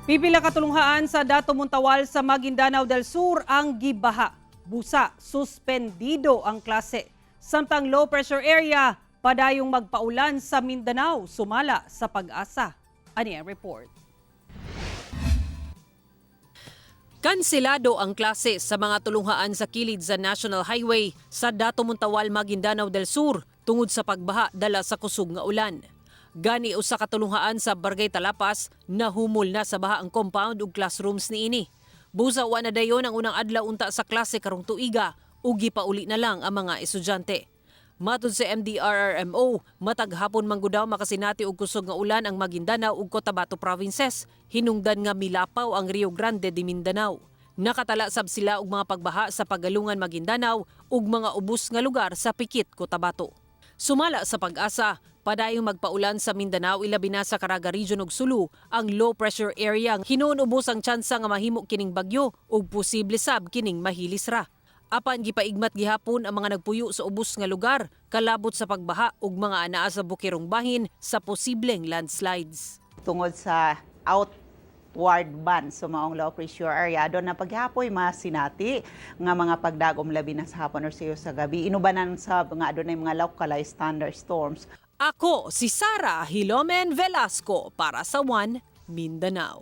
Pipila ka tulunghaan sa Dato Montawal sa Maguindanao del Sur ang gibaha. Busa, suspendido ang klase. Samtang low pressure area, padayong magpaulan sa Mindanao, sumala sa PAGASA. Ani ang report. Kanselado ang klase sa mga tulunghaan sa kilid sa National Highway sa Dato Montawal, Maguindanao del Sur tungod sa pagbaha dala sa kusog nga ulan. Gani usa ka tulunghaan sa Barangay Talapas, nahumol na sa baha ang compound ug classrooms niini. Busa wa na dayon ang unang adlaw unta sa klase karong tuiga ug gipauli na lang ang mga estudyante. Matud sa MDRRMO, matag hapon man gud daw makasinati og kusog nga ulan ang Maguindanao ug Cotabato provinces, hinungdan nga milapaw ang Rio Grande de Mindanao. Nakatala sab sila og mga pagbaha sa Pagalungan, Maguindanao ug mga ubos nga lugar sa Pikit, Cotabato. Sumala sa PAGASA, padayong magpaulan sa Mindanao, ilabi na sa Caraga Region ug Sulu, ang low pressure area. Hinuon ubos ang tsansa nga mahimo kining bagyo ug posible sab kining mahilis ra. Apan gipaigmat gihapon ang mga nagpuyo sa ubos nga lugar kalabot sa pagbaha ug mga anaa sa bukirong bahin sa posibleng landslides. Tungod sa outward band so maong low pressure area, aduna paghapoy masinati nga mga pagdagom, labi na sa hapon or sayo sa gabi, inubanan sab nga adunay mga localized thunderstorms. Ako si Sara Hilomen Velasco para sa One Mindanao.